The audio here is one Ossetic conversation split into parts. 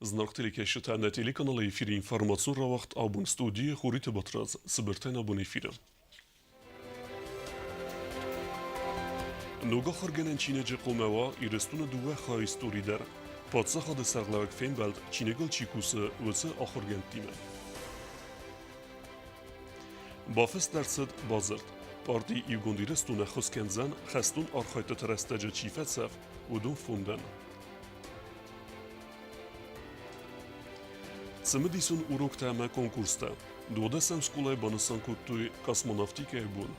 Зынаргъ телекӕсджытӕ, нӕ телеканалы эфиры информацион рауагъд абон студийы Хуриты Батрадз. Цыбыртӕн абон эфиры. Ног ахуыргӕнӕн чиныджы хъомӕ уа Ирыстоны дыууӕ хайы истори дӕр. Паддзахады сӕргълӕууӕг фембӕлд, чиныгыл чи кусы, уыцы ахуыргӕндтимӕ. Бафыст ӕрцыд бадзырд. Парти Иугонд Ирыстон ӕххуыс кӕндзӕн, хӕстон архӕйдтыты рӕстӕджы чи фӕцӕф, уыдон фондӕн. Цымыдисон уроктӕ ӕмӕ конкурстӕ. Дыууадӕсӕм скъолайы банысан кодтой космонавтикӕйы бон.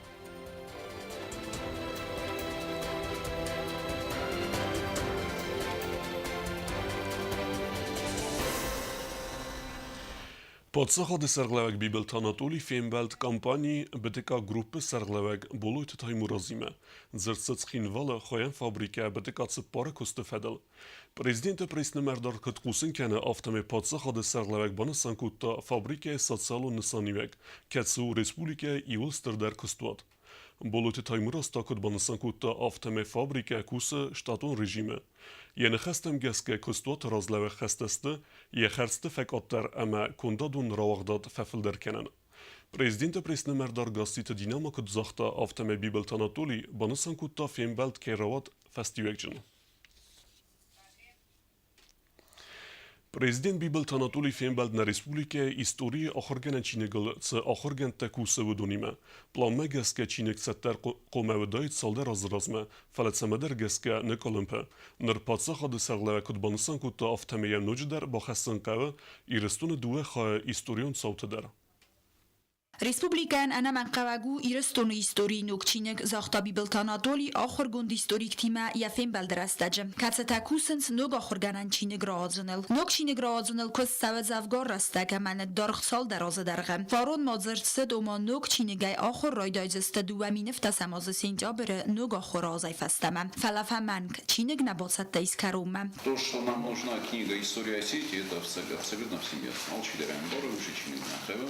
Паддзахады сӕргълӕууӕг Бибылты Анатолий фембӕлд компани БТК Группы сӕргълӕууӕг Болойты Таймуразимӕ. Дзырд цыд Цхинвалы хуыйӕн фабрикӕ БТК цыппары куысты фӕдыл. Президенты пресс-нымӕрдар куыд хъусын кӕны, афтӕмӕй паддзахады сӕргълӕууӕг банысан кодта фабрикӕйы социалон нысаниуӕг, кӕцы у республикӕйы иууыл стырдӕр куыстуат. Болоты Таймураз та куыд банысан кодта, афтӕмӕй фабрикӕ кусы штатон режимы. Йӕ ныхӕстӕм гӕсгӕ куыстуаты разлӕууӕг хӕстӕ сты йӕ хӕрдзты фӕкъаддӕр ӕмӕ кондадон рауагъдад фӕфылдӕр кӕнын. Президенты пресс-нымӕрдар Гасситы Динамо куыд загъта, афтӕмӕй Бибылты Анатолий банысан кодта фембӕлд кӕй рауад фӕстиуӕгджын. Президент Бибылты Анатолий фембӕлд нӕ республикӕйы историйы ахуыргӕнӕн чиныгыл цы ахуыргӕндтӕ кусы, уыдонимӕ. Пъланмӕ гӕсгӕ чиныг цӕттӕ хъуамӕ уыдаид цалдӕр азы размӕ, фӕлӕ цӕмӕдӕр гӕсгӕ ныкъуылымпы. Ныр паддзахады сӕргълӕууӕг куыд банысан кодта, афтӕмӕй йӕм ноджыдӕр бахӕссын хъӕуы Ирыстоны дыууӕ хайы историон цауты дӕр. Республикӕйӕн ӕнӕмӕнгхъӕуӕг у Ирыстоны историйы ног чиныг, загъта Бибылты Анатоли ахуыргонд историктимӕ йӕ фембӕлды рӕстӕджы, кӕцытӕ кусынц ног ахуыргӕнӕн чиныг рауадзыныл. Ног чиныг рауадзыныл куыст цӕуы дзӕвгар рӕстӕг ӕмӕ ныддаргъ цалдӕр азы дӕргъы. Фарон ма дзырд цыд, ома ног чиныгӕй ахуыр райдайдзысты 2007 азы сентябры ног ахуыры азӕй фӕстӕмӕ. Фӕлӕ фӕмӕнг, чиныг нӕ бацӕттӕ ис кӕронмӕ. То, что нам нужна книга «История Осетии», это абсолютно всем ясно. Алчидӕр ӕмбары уыцы чиныг нӕ хъӕуы.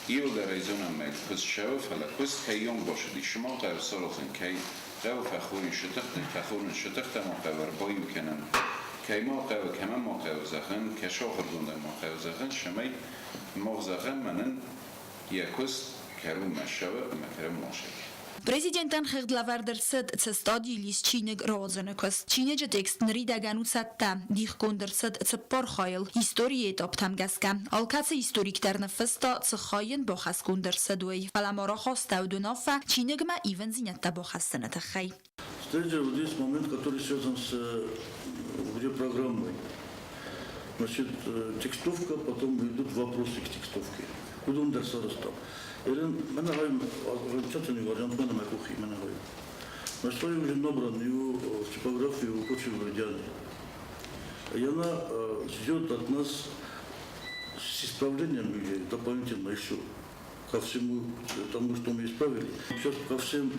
Иугӕрӕйдзонӕмӕ куыдз цӕуы, фӕлӕ куыдз кӕйонг басыди, сымах хъӕуы саразын, кӕй хъӕуы фӕхойын сытыхтӕ, фӕхонын сытыхтӕ ма хъӕуы ӕрбаиу кӕнын, кӕй ма хъӕуы, кӕмӕн ма хъӕуы зӕгъын, кӕсы ахуыргондӕн ма хъӕуы зӕгъын, цӕмӕй мах зӕгъӕм, мӕнӕн йӕ куыст кӕронмӕ ссӕуы ӕмӕ кӕронмӕ ссӕуы. Президентӕн хыгъдлӕвӕрд ӕрцыд, цы стадийыл ис чиныг рауадзыны куыст. Чиныджы текст ныридӕгӕн у цӕттӕ, дихгонд ӕрцыд цыппар хайыл, историйы этаптӕм гӕсгӕ. Алкӕцы историк дӕр ныффыста, цы хай йын бахӕсгонд ӕрцыд, уый. Фӕлӕ ма рахастӕуыд уынаффӕ чиныгмӕ ивындзинӕдтӕ бахӕссыны тыххӕй. Встретил вот здесь момент, который связан с видеопрограммой. Значит, текстовка, потом идут вопросы к текстовке. Уыдон дӕр сарӕзтам. Эрен, мӕнӕ окончательный вариант мӕнӕ мӕ къухи, мӕнӕ гай. Нашла уже набран его в типографии в идеале. И она ждет от нас с исправлением или дополнительно еще ко всему тому, что мы исправили. Сейчас ко всем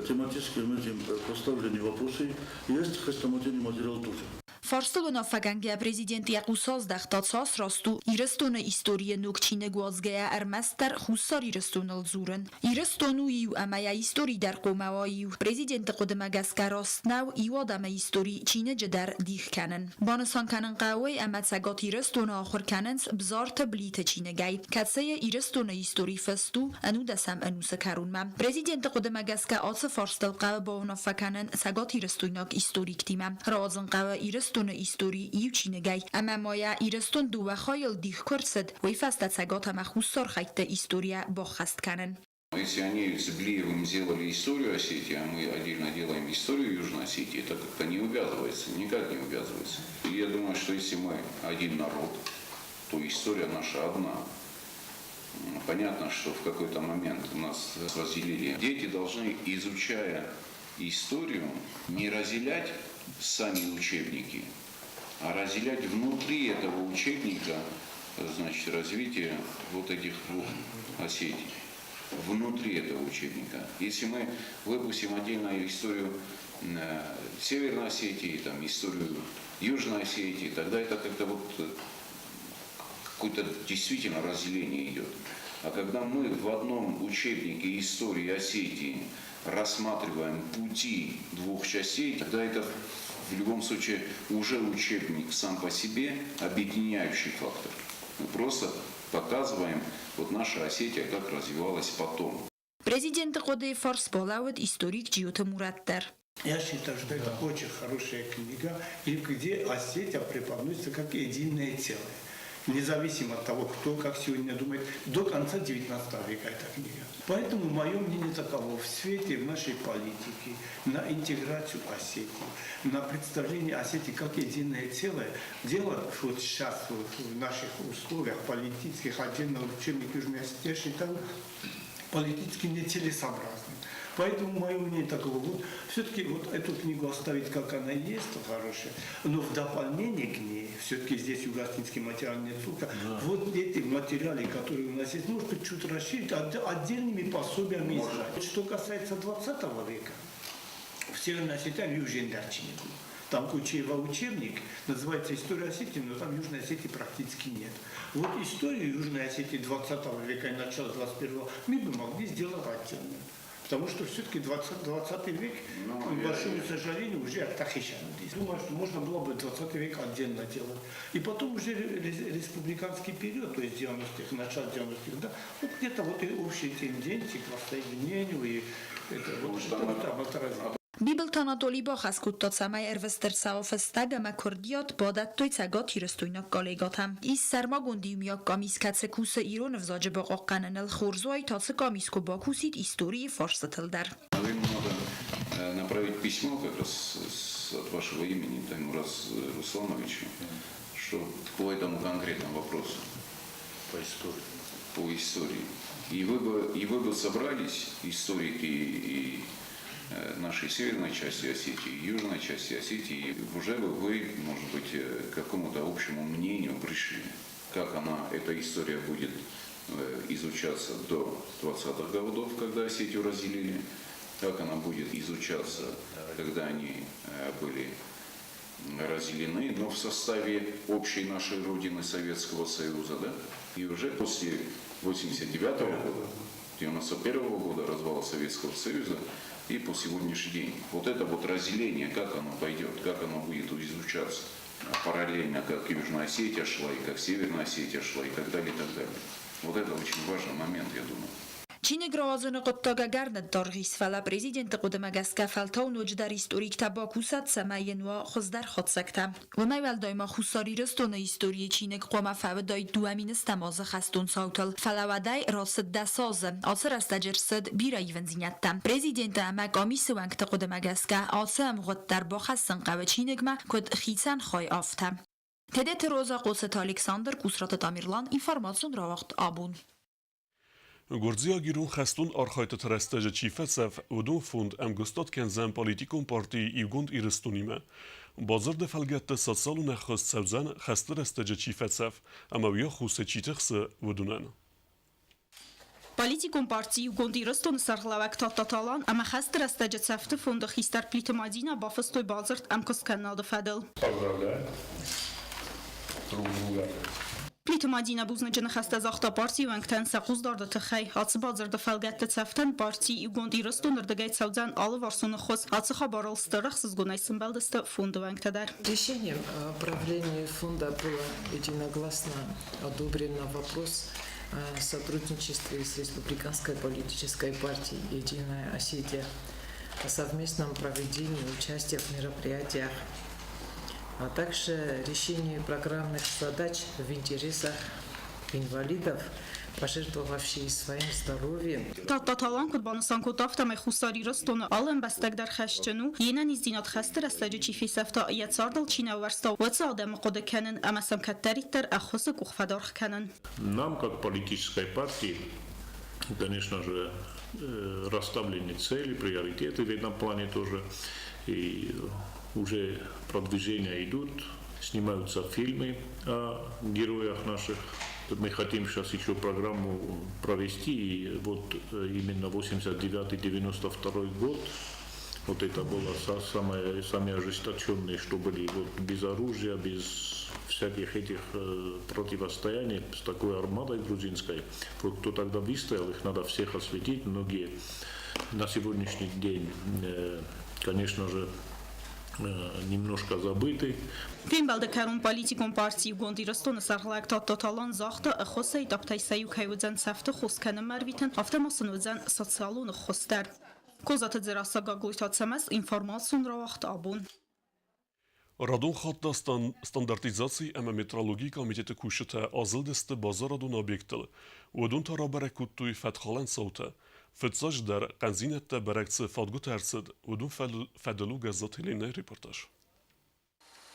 тематическим этим поставлены вопросы. Есть хрестоматийный материал тоже. Фарстыл уынаффӕгӕнгӕ президент йӕ хъус аздӕхта цас раст у Ирыстоны историйы ног чиныг уадзгӕйӕ ӕрмӕстдӕр Хуссар Ирыстоныл дзурын. Ирыстон у иу ӕмӕ йӕ истори дӕр хъуамӕ уа иу. Президенты хъуыдымӕ гӕсгӕ раст нӕу иу адӕмы истори чиныджы дӕр дих кӕнын. Банысан кӕнын хъӕуы ӕмӕ Цӕгат Ирыстоны ахуыр кӕнынц Бзарты Блиты чиныгӕй, кӕцыйы Ирыстоны истори фыст у ӕнудӕсӕм ӕнусы кӕронмӕ. Президенты хъуыдымӕ гӕсгӕ ацы фарстыл хъӕуы бауынаффӕ кӕнын цӕгатирыстойнаг историктимӕ. Рауадзын хъӕуы Ирыстоны истори иу чиныгӕй, ӕмӕ ма йӕ Ирыстон дыууӕ хайыл дих куы ӕрцыд, уый фӕстӕ Цӕгат ӕмӕ Хуссар хӕйтты историйӕ баххӕст кӕнын. Если они с Блиевым сделали историю Осетии, а мы отдельно делаем историю Южной Осетии, это как-то не увязывается, никак не увязывается. И я думаю, что если мы один народ, то история наша одна. Понятно, что в какой-то момент нас разделили. Дети должны, изучая историю, не разделять сами учебники, а разделять внутри этого учебника, значит, развитие вот этих двух Осетий. Внутри этого учебника. Если мы выпустим отдельно историю Северной Осетии, там, историю Южной Осетии, тогда это как-то вот какое-то действительно разделение идет. А когда мы в одном учебнике истории Осетии рассматриваем пути двух частей, тогда это В любом случае, уже учебник сам по себе объединяющий фактор. Мы просто показываем вот наша Осетия, как развивалась потом. Президенты хъуыдыйы фарс балӕууыд историк Джиоты Мурат дӕр. Я считаю, что это очень хорошая книга, и где Осетия преподносится как единое целое. Независимо от того, кто как сегодня думает, до конца XIX века эта книга. Поэтому мое мнение таково: в свете в нашей политики на интеграцию Осетии, на представление Осетии как единое целое, дело вот сейчас вот в наших условиях политических отдельно учебник Южной Осетии, я считаю, политически нецелесообразным. Поэтому мое мнение таково: вот все-таки вот эту книгу оставить, как она есть, хорошая, но в дополнение к ней, все-таки здесь юго-осетинский материал не только, вот эти материалы, которые у нас есть, может быть, чуть расширить, отдельными пособиями издать. Что касается 20 века, в Северной Осетии Южный. Там Кучеева учебник, называется «История Осетии», но там Южной Осетии практически нет. Вот историю Южной Осетии 20 века и начала 21 мы бы могли сделать отдельно. Потому что все-таки 20 век, Ну, к большому сожалению, уже ахицӕн. Думаю, что можно было бы 20 век отдельно делать. И потом уже республиканский период, то есть 90-х, начало 90-х, да, вот где-то вот и общие тенденции к воссоединению, и это, вот, что это вот там отразить. Бибылты Анатоли бахӕс кодта, цӕмӕй ӕрвыст ӕрцӕуа фыстӕг ӕмӕ куырдиат бадӕттой цӕгатирыстойнаг коллегӕтӕм. Ис сӕрмагонд иумиаг къамис, кӕцы кусы ирон ӕвзаджы бахъахъхъӕныныл. Хорз уаид, ацы къамис куы бакусид историйы фарстытыл дӕр. Наверное, надо направить письмо как раз от вашего имени Таймураз Руслановичу, что по этому конкретному вопросу, По истории. По истории. И вы бы собрались, историки и нашей северной части Осетии, и южной части Осетии, и уже бы вы, может быть, к какому-то общему мнению пришли, как она, эта история будет изучаться до 20-х годов, когда Осетию разделили, как она будет изучаться, когда они были разделены, но в составе общей нашей Родины Советского Союза, да? И уже после 89 года, 91 года развала Советского Союза и по сегодняшний день. Вот это вот разделение, как оно пойдет, как оно будет изучаться параллельно, как Южная Осетия шла, и как Северная Осетия шла, и так далее, и так далее. Вот это очень важный момент, я думаю. Чиныг рауадзыны хъуыддаг ӕгӕр ныддаргъ ис, фӕлӕ президенты хъуыдымӕ гӕсгӕ фӕлтау ноджыдӕр историктӕ бакусӕд, цӕмӕй йын уа хуыздӕр хатдзӕгтӕ. Уымӕй уӕлдай ма Хуссар Ирыстоны историйы чиныг хъуамӕ фӕуыдаид 2010 азы хӕстон цаутыл, фӕлӕ уӕдӕй рацыд 10 азы. Ацы рӕстӕджы рцыд бирӕ ивындзинӕдтӕ. Президенты ӕмӕ къамисы уӕнгты хъуыдымӕ гӕсгӕ ацы ӕмгъуыд дӕр бахӕссын хъӕуы чиныгмӕ, куыд хицӕн хай, афтӕ. Тедеты Роза, Хъоцыты Александр, Къусраты Тамерлан, информацион рауагъд «Абон». Гуырдзиаг-ирон хӕстон архайдтыты рӕстӕджы чи фӕцӕф, уыдон фонд ӕмгуыстад кӕндзӕн политикон парти «Иугонд Ирыстон-имӕ. Бадзырды фӕлгӕтты социалон ӕххуыс цӕудзӕн, хӕсты рӕстӕджы чи фӕцӕф ӕмӕ уый аххосӕй чи тыхсы, уыдонӕн. Политикон парти «Иугонд Ирыстоны» сӕргълӕууӕг Тадтаты Алан ӕмӕ хӕсты рӕстӕджы цӕфты фонды хистӕр Плиты Мадина бафыстой бадзырд ӕмкуысткӕнынады фӕдыл. Поздравляю друг друга. Плиты Мадина бузныджы ныхӕстӕ загъта партийы уӕнгтӕн сӕ хъусдарды тыххӕй. Ацы бадзырды фӕлгӕтты цӕфтӕн парти «Иугонд Ирыстоны» рдыгӕй цӕудзӕн алыварсон ӕххуыс. Ацы хабарыл стыр ӕхсызгонӕй сымбӕлдысты фонды уӕнгтӕ дӕр. Решением правления фонда было единогласно одобрено вопрос о сотрудничестве с Республиканской политической партией «Единая Осетия», о совместном проведении участия в мероприятиях, а также решении программных задач в интересах инвалидов, пожертвовавших своим здоровьем. Тадтаты Алан куыд банысан кодта, афтӕмӕй Хуссар Ирыстоны алы ӕмбӕстаг дӕр хӕсджын у, йе нӕниздзинад хӕсты рӕстӕджы чи фесӕфта, йӕ цардыл чи нӕ ауӕрста, уыцы адӕмы хъуыды кӕнын ӕмӕ сӕм кӕддӕриддӕр ӕххуысы къух фӕдаргъ кӕнын. Нам, как политической партии, конечно же, расставлены цели, приоритеты в этом плане тоже. И уже продвижения идут, снимаются фильмы о героях наших. Мы хотим сейчас еще программу провести, и вот именно 89-92 год, вот это было самое, самые ожесточенные, что были вот без оружия, без всяких этих противостояний с такой армадой грузинской. Вот кто тогда выстоял, их надо всех осветить. Многие на сегодняшний день, конечно же, немножко забыты. Фембӕлды кӕрон политикон парти Иугонд Ирыстон-ы сӕргълӕууӕг Тадтаты Алан загъта, ӕххуысӕй этаптӕй сӕ иу кӕй уыдзӕн цӕфты хос кӕнынмӕ ӕрвитын, афтӕ ма сын уыдзӕн социалон ӕххуыс дӕр. Козаты Дзерассӕ, Гаглойты Ацӕмӕз, информацион рауагъд абон. Радон хатт стандартизаци ӕмӕ метрологийы комитеты кусджытӕ азылдысты базарадон объекттыл. Уыдон та рабӕрӕг кодтой фӕткхалӕн цаутӕ. Фыццаджыдӕр, хъӕндзинӕдтӕ бӕрӕг цы фадгуытӕ ӕрцыд, уыдон фӕдыл у Гӕззаты Еленӕйы репортаж.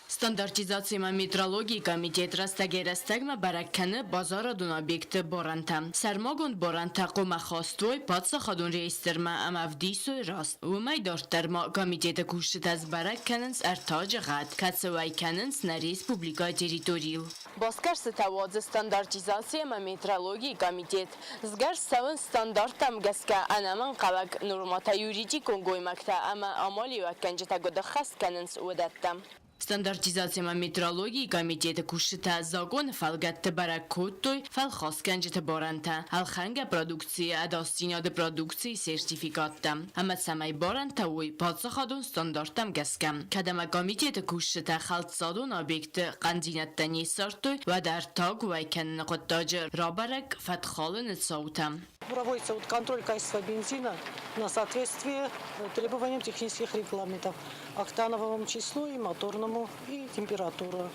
Стандартизаци ӕмӕ метрологийы комитет рӕстӕгӕй-рӕстӕгмӕ бӕрӕг кӕны базарадон объектты барӕнтӕ. Сӕрмагонд барӕнтӕ хъуамӕ хаст уой паддзахадон реестрмӕ ӕмӕ ӕвдисой раст. Уымӕй дарддӕр ма комитеты кусджытӕ сбӕрӕг кӕнынц ӕртаджы гъӕд, кӕцы уӕй кӕнынц нӕ республикӕйы территорийыл. Басгӕрстытӕ уадзы стандартизаци ӕмӕ метрологийы комитет. Сгӕрст цӕуынц стандарттӕм гӕсгӕ ӕнӕмӕнгхъӕуӕг нормӕтӕ юридикон гоймӕгтӕ ӕмӕ амалиуӕггӕнджытӕ куыд ӕххӕст кӕнынц, уыдӕттӕ. Стандартизаци ӕмӕ метрологийы комитеты кусджытӕ законы фӕлгӕтты бӕрӕг кодтой фӕлхасгӕнджыты барӕнтӕ, ӕлхӕнгӕ продукцийы ӕдасдзинады продукцийы сертификаттӕ ӕмӕ цӕмӕй барӕнтӕ уой паддзахадон стандарттӕм гӕсгӕ. Кӕд ӕмӕ комитеты кусджытӕ хӕлцадон объектты хъӕндзинӕдтӕ не ссардтой, уӕд ӕртаг уӕй кӕныны хъуыддаджы рабӕрӕг фӕткхалыны цаутӕ. Проводится вот контроль качества бензина на соответствие требованиям технических регламентов, октановому числу и моторному, и температуру.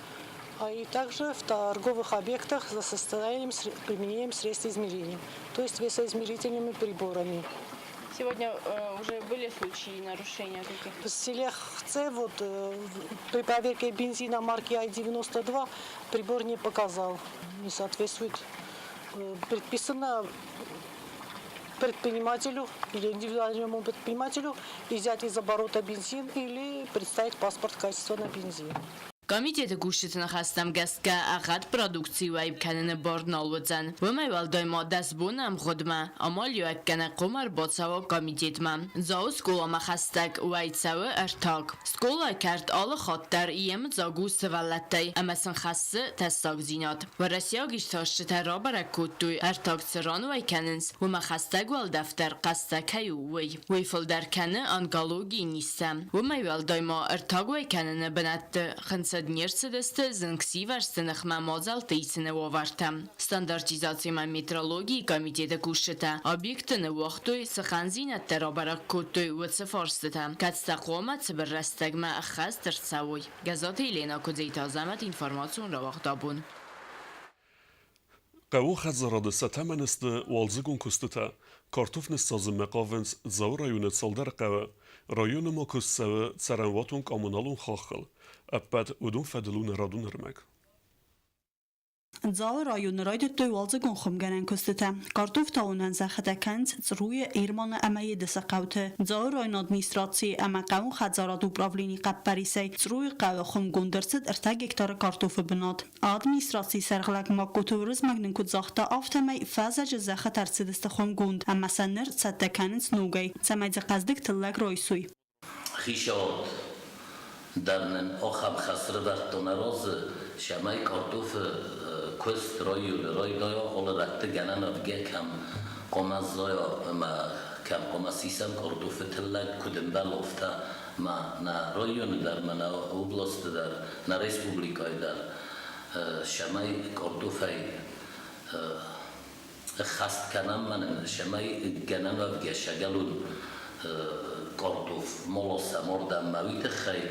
А и также в торговых объектах за состоянием применением средств измерения, то есть весоизмерительными приборами. Сегодня уже были случаи нарушения каких? В селе Хце вот, при проверке бензина марки Ай-92 прибор не показал, не соответствует. Предписано предпринимателю или индивидуальному предпринимателю изъять из оборота бензин или представить паспорт качества на бензин. Комитеты кусджыты ныхӕстӕм гӕсгӕ ӕгъгъӕд продукци уӕй кӕныны бар нал уыдзӕн. Уымӕй уӕлдай ма 10 боны ӕмгъуыдмӕ амалиуӕггӕнӕг хъуамӕ ӕрбацӕуа комитетмӕ. Дзауы скъоламӕ хӕстӕг уӕй цӕуы ӕртаг. Скъолайы кӕрт алы хатт дӕр йемыдзаг у сывӕллӕттӕй ӕмӕ сын хӕссы тӕссагдзинад. Уӕрӕсейаг иртасджытӕ рабӕрӕг кодтой, ӕртаг цы ран уӕй кӕнынц, уымӕ хӕстӕг уӕлдӕф дӕр хъӕстӕ кӕй у, уый. Уый фылдӕр кӕны онкологийы низтӕ. Уымӕй уӕлдай ма ӕртаг уӕй кӕныны бынӕтты хынцыд не рцыдысты зынгсивӕрзты ныхмӕ мадзӕлтты исыны уавӕртӕ. Стандартизаци ӕмӕ метрологийы комитеты кусджытӕ объекты ныууагътой, цы хъӕндзинӕдтӕ рабӕрӕг кодтой, уыцы фарстытӕ, кӕцытӕ хъуамӕ цыбыр рӕстӕгмӕ ӕххӕст ӕрцӕуой. Гӕззаты Елена, Куыдзиты Азӕмӕт, информацион рауагъд абон. Хъӕуы хӕдзарады сӕ тӕмӕны сты уалдзыгон куыстытӕ. Картоф ныссадзынмӕ хъавынц Дзауы районы цалдӕр хъӕуы. Районы ма куыст цӕуы цӕрӕнуатон-коммуналон хаххыл. Ӕппӕт уыдон фӕдыл у нӕ радон ӕрмӕг. Дзауы районы райдыдтой уалдзыгон хуымгӕнӕн куыстытӕ. Картоф тауынӕн зӕххытӕ кӕнынц Църуйы, Ирманы ӕмӕ Едысы хъӕуты. Дзауы районы администрацийы ӕмӕ хъӕуон хӕдзарады управленийы хъӕппӕрисӕй Църуйы хъӕуы хуымгонд ӕрцыд 3 гектары картофы бынат. Администрацийы сӕргълӕг Магкоты Уырызмӕг нын куыд загъта, афтӕмӕй фӕззӕджы зӕххытӕ ӕрцыдысты хуымгонд ӕмӕ сӕ ныр цӕттӕ кӕнынц ногӕй, цӕмӕй дзы хъӕздыг тыллӕг райсой. Хицауад дӕр нын ахӕм хӕс ӕрӕвӕрдта нӕ разы, цӕмӕй картофы куыст районы райдайа алы рӕтты гӕнӕн уӕвгӕ кӕм хъуамӕ зайа ӕмӕ кӕм хъуамӕ сисӕм картофы тыллӕг, куыд ӕмбӕлы, афтӕ ма нӕ районы дӕр, ма нӕ областы дӕр, нӕ республикӕйы дӕр, цӕмӕй картофӕй ӕххӕст кӕнӕм мӕнӕн, цӕмӕй гӕнӕн уӕвгӕ сӕгӕлон картоф ма ласӕм ардӕм, уый тыххӕй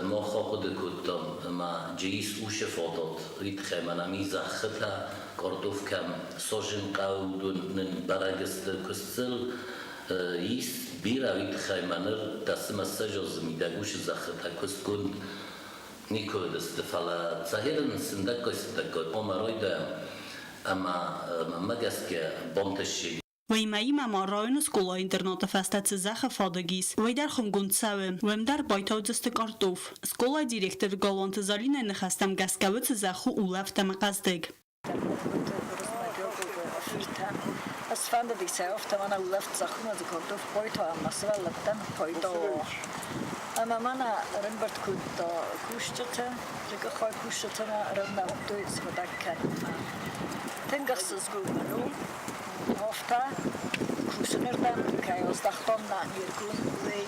мах ахъуыды кодтам ӕмӕ джейс усы фадат, уый тыххӕй мӕнӕ ми зӕххытӕ картоф кӕм сажын хъӕуы, уыдон нын бӕрӕг сты, куыст сыл ис бирӕ, уый тыххӕй мӕ ныр 10 ӕмӕ 20 азы мидӕг уыцы зӕххытӕ куыстгонд никуы уыдысты, фӕлӕ цӕхӕрын сындӕггай-сындӕггай хъуамӕ райдайӕм ӕмӕ мӕнмӕ гӕсгӕ бантысти. Уыимӕ ма районы скъола-интернаты фӕстӕ цы зӕххы фадыг ис, уый дӕр хуымгонд цӕуы, уым дӕр байтаудзысты картоф. Скъолайы директор Галуанты Залинайы ныхӕстӕм гӕсгӕ уыцы зӕхх у улӕфт ӕмӕ хъӕздыг. Ez fändidik se ofta man улӕфт зӕххмӕ дзы картоф байта ӕмӕ сывӕллӕттӕн пайда уа. Ӕмӕ мӕнӕ ӕрӕмбырд кодта кусджыты, зыгыхай кусджытӕ ӕрӕвнӕлдтой сыгъдӕг кӕнынмӕ. Тынг ӕхсызгон мын у, афтӕ кусыны рдӕм кӕй аздӕхтам нӕ не ргом, уый.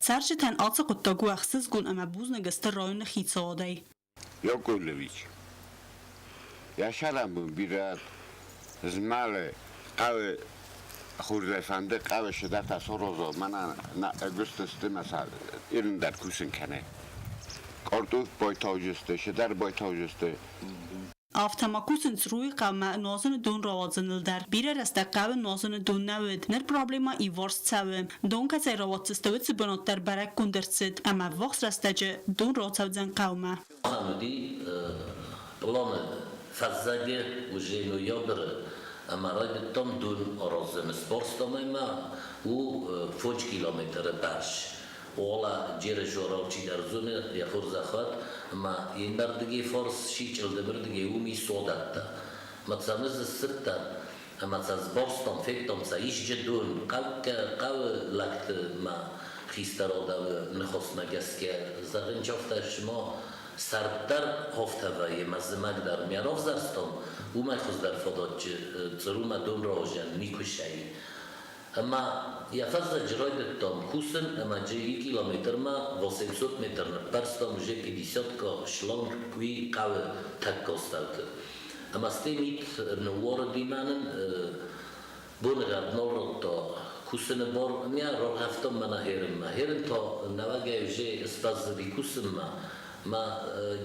Цӕрджытӕн ацы хъуыддаг у ӕхсызгон ӕмӕ бузныг сты районы хицауадӕй. Яковлевич, йӕ сӕрӕнбон бирӕ змӕлы хъӕуы хурдӕй фӕнды хъӕуы сыдӕртӕ сорозо, мӕнӕ нӕ ӕгуыст сты мӕ сӕ ирын дӕр кусын кӕны. Къордух байтаудзысты, сыдӕр байтаудзысты. Афтӕ ма кусынц Църуйы хъӕумӕ нуазыны дон рауадзыныл дӕр. Бирӕ рӕстӕг хъӕуы нуазыны дон нӕ уыд. Ныр проблемӕ иуварс цӕуы. Дон кӕцӕй рауадздзысты, уыцы бынат дӕр бӕрӕггонд ӕрцыд, ӕмӕ ӕввахс рӕстӕджы дон рацӕудзӕн хъӕумӕ. Ахӕм уыди пъланы фӕззӕджы уже ноябры ӕмӕ райдыдтам дон аразын. Сбарстам ӕмӕ у 5 километры бӕрц. Ола джеры жорау чидӕр зоны, йӕ хорзӕхуат, ӕмӕ иннӕрдыгӕй фарс си чъылдымырдыгӕй уым и содӕттӕ. Мӕ цӕ низ ссыдтӕн ӕмӕ цӕ сбарстам, федтам сӕ исджы дон хъӕуккӕ хъӕуы лӕгты мӕ хистӕр адӕмы ныхасмӕ гӕсгӕ зӕгъын афтӕ сыма сӕрд дӕр афтӕ вӕййы мӕ зымӕг дӕр ме равзӕрстам, уымӕй хуыздӕр фадатджы Цъырумӕ дон рауазӕн никуы сӕй. Ӕмӕ йӕ фӕззӕджы райдыдтам кусын ӕмӕ джы километрмӕ 800 метр ныппӕрстам уже пятьдесятка шланг уый хъӕуы тӕккӕ астӕуты. Ӕмӕ стӕй мит ныууарыди мӕнӕн боныгъӕд нал радта кусыны бар. Мӕ раргъӕвтам мӕнӕ хӕрынмӕ. Хӕрын та нӕуӕгӕй уже сбӕззыди кусынмӕ. Мӕ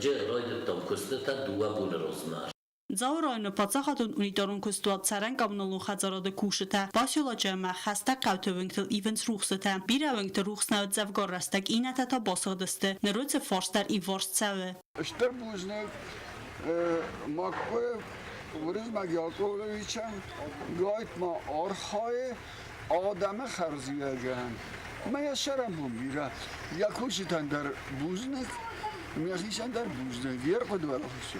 джы райдыдтам куыстытӕ 2 боны размӕ. Дзауы районы паддзахадон унитарон куыстуат цӕрӕн коммуналон хӕдзарады кусджытӕ поселочы ӕмӕ хӕстӕг хъӕуты уынгтыл ивынц рухсытӕ. Бирӕ уынгты рухс нӕ дзӕвгар рӕстӕг, иннӕтӕ та басыгъдысты. Ныр уыцы фарст дӕр иуварс цӕуы. Стыр бузныг Маккойы Уырызмӕг Яковлевичӕн, гайтма архайы адӕмы хӕрзиуӕгӕн. Мӕ йӕ сӕрӕнбон бирӕ. Йӕ кусджытӕн дӕр бузныг, мӕхицӕн дӕр бузныг. Йе рхъуыды уӕлахиз.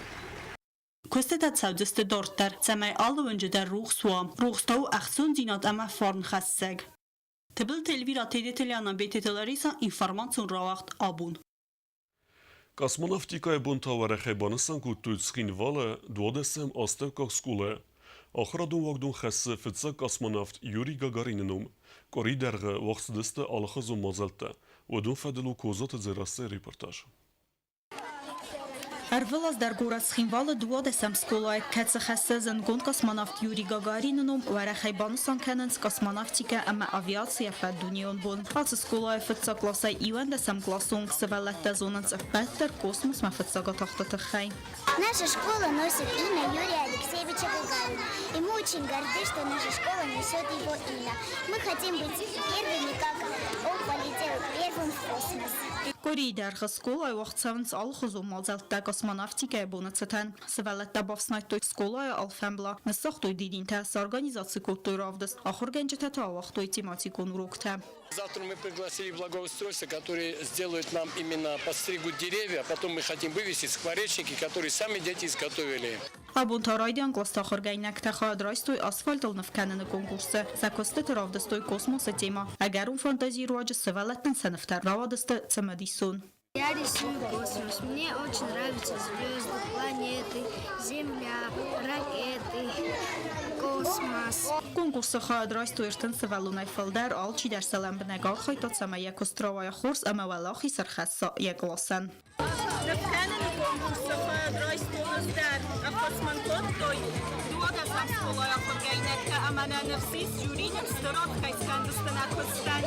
Куыстытӕ цӕудзысты дарддӕр, цӕмӕй алы уынджы дӕр рухс уа. Рухс та у ӕхцондзинад ӕмӕ фарнхӕссӕг. Тыбылты Эльвира, Тедеты Лиана, Бететы Лариса, информацион рауагъд «Абон». Космонавтикӕйы бонтӕ уӕрӕхӕй банысан кодтой Цхинвалы 12-ӕм астӕуккаг скъолайы. Ахуырадон уагдон хӕссы фыццаг космонавт Юрий Гагарины ном. Къуыри дӕргъы уагъд цыдысты алыхуызон мадзӕлттӕ. Уыдон фӕдыл у Козаты Дзерассӕйы репортаж. Ӕрвылаз дӕр горӕт Цхинвалы 12-ӕм скъолайы, кӕцы хӕссы зындгонд космонавт Юрий Гагарины ном, уӕрӕхӕй банысан кӕнынц космонавтикӕ ӕмӕ авиацийы ӕппӕтдунейон бон. Ацы скъолайы фыццаг классӕй 11-ӕм къласы онг сывӕллӕттӕ зонынц ӕппӕт дӕр космосмӕ фыццаг атахты тыххӕй. Наша школа носит имя Юрия Алексеевича Гагарина. И мы очень горды, что наша школа несет его имя. Мы хотим быть первыми, как он полетел первым в космос. Къуырийы дӕргъы скъолайы уагъд цӕуынц алыхуызон мадзӕлттӕ космонавтикӕйы боны цытӕн. Сывӕллӕттӕ бафснайдтой скъолайы алфӕмбла, ныссагътой дидинтӕ, сорганизаци кодтой равдыст, ахуыргӕнджытӕ та ауагътой тематикон уроктӕ. Завтра мы пригласили благоустройство, которые сделают нам именно подстригут деревья, потом мы хотим вывесить скворечники, которые сами дети изготовили. Абон та райдиан къласты ахуыргӕнинӕгтӕ хайад райстой асфальтыл ныв кӕныны конкурсы. Сӕ куыстыты равдыстой космосы темӕ. Ӕгӕрон фантазийы руаджы сывӕллӕттӕн сӕ нывтӕ рауадысты цымыдисон. Я рисую космос. Мне очень нравятся звезды, планеты, Земля, ракеты, космос. Конкурсы хайад райстой 30 сывӕллонӕй фылдӕр, алчидӕр сӕ лӕмбынӕг архайдта, цӕмӕй йӕ куыст рауайа хорз ӕмӕ уӕлахиз ӕрхӕсса йӕ къласӕн. Нывкӕныны конкурсы хайад райстон ӕз дӕр. Ӕххуыс мын кодтой 12-ӕм скъолайы ахуыргӕнинӕгтӕ ӕмӕ нӕ ныфс ис, жюри нын стыр аргъ кӕй скӕндзысты нӕ куыстӕн.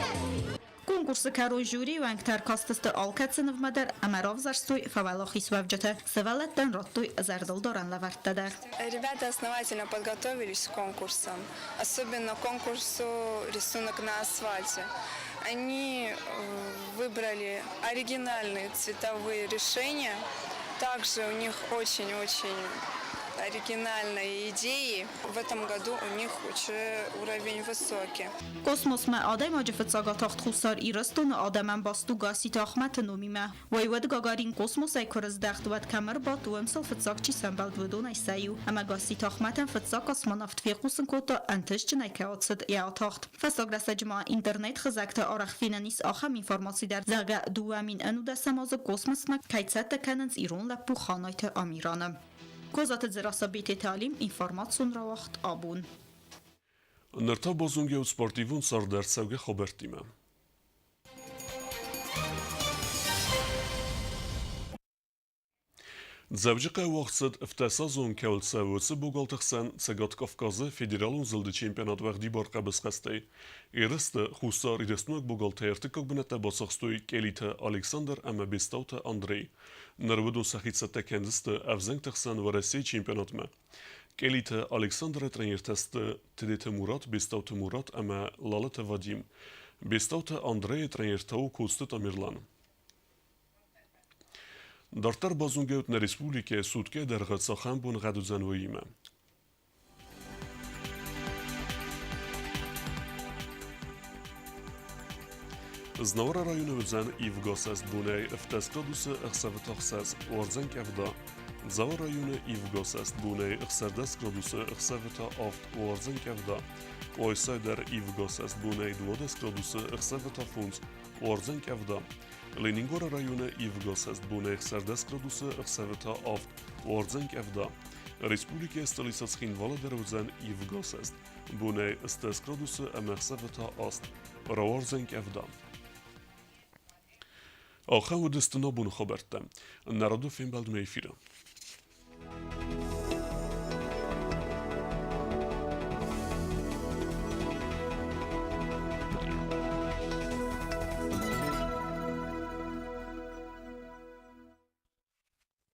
Конкурсы кӕрон жюрийы уӕнгтӕ ӕркастысты алкӕцы нывмӕ дӕр ӕмӕ равзӕрстой фӕуӕлахизуӕвджыты. Сывӕллӕттӕн радтой зӕрдылдарӕн лӕвӕрттӕ дӕр. Ребята основательно подготовились к конкурсам, особенно к конкурсу «Рисунок на асфальте». Они выбрали оригинальные цветовые решения. Также у них очень-очень оригинальные идеи. В этом году у них уже уровень высокий. Космосмӕ адӕймаджы фыццаг атахт Хуссар Ирыстоны адӕмӕн баст у Гасситы Ахмӕты номимӕ. Уӕд Гагарин космосӕй куы рыздӕхт, уӕд кӕм ӕрбадт, уым сыл фыццаг чи сӕмбӕлд, уыдонӕй сӕ иу. Ӕмӕ Гасситы Ахмӕтӕн фыццаг космонавт фехъусын кодта, ӕнтыстджынӕй кӕй ацыд йӕ атахт. Фӕстаг рӕстӕджы ма интернет-хызӕгты арӕх фенӕн ис ахӕм информаци дӕр, зӕгъгӕ, 2011-ӕм азы космосмӕ кӕй цӕттӕ кӕнынц ирон лӕппу Ханайты Амираны. Козаты Дзерассӕ, Бететы Алим, информацион рауагъд «Абон». Ныр та базонгӕ спортивон царды ӕрцӕугӕ хабӕрттимӕ. Дзӕуджыхъӕуы уагъд цыд ӕвддӕсазон кӕуыл цӕуы, уыцы богалты хсӕн Цӕгат Кавказы федералон зылды чемпионат уӕгъдибар хъӕбысхӕстӕй. Ерысты Хуссар Ирыстонаг богалтӕ ӕртыккаг бынӕттӕ бацахстой Къелиты Александр ӕмӕ Бестауты Андрей. Ныр уыдон сӕхи цӕттӕ кӕндзысты ӕвзӕнгты хсӕн Уӕрӕсейы чемпионатмӕ. Къелиты Александры тренертӕ сты Тедеты Мурат, Бестауты Мурат ӕмӕ Лалыты Вадим. Бестауты Андрейы тренертӕ у Коцты Тамерлан. Дарддӕр базонгӕ нӕ республикӕйы суткӕйы дӕргъы цахӕм боныгъӕд уыдзӕн, уыимӕ. Знауыры районы уыдзӕн ивгӕ сӕст бонӕй 17 градусы ӕхсӕвы та 6, уардзӕн къӕвда. Дзауы районы ивгӕ сӕст бонӕй 16 градусы ӕхсӕвы та 7, уардзӕн къӕвда. Къуайсайы дӕр ивгӕ сӕст бонӕй 12 градусы ӕхсӕвы та 5, уардзӕн къӕвда. Ленингоры районы ивгӕ сӕст бонӕй 16 градусы, ӕхсӕвы та 7, уардзӕн къӕвда. Республикӕйы столицӕ Цхинвалы дӕр уыдзӕн ивгӕ сӕст. Бонӕй 10 градусы ӕмӕ ӕхсӕвы та 8, рауардзӕн къӕвда. Ахӕм уыдысты нӕ боны хабӕрттӕ. Нӕ радон фембӕлдмӕ эфиры.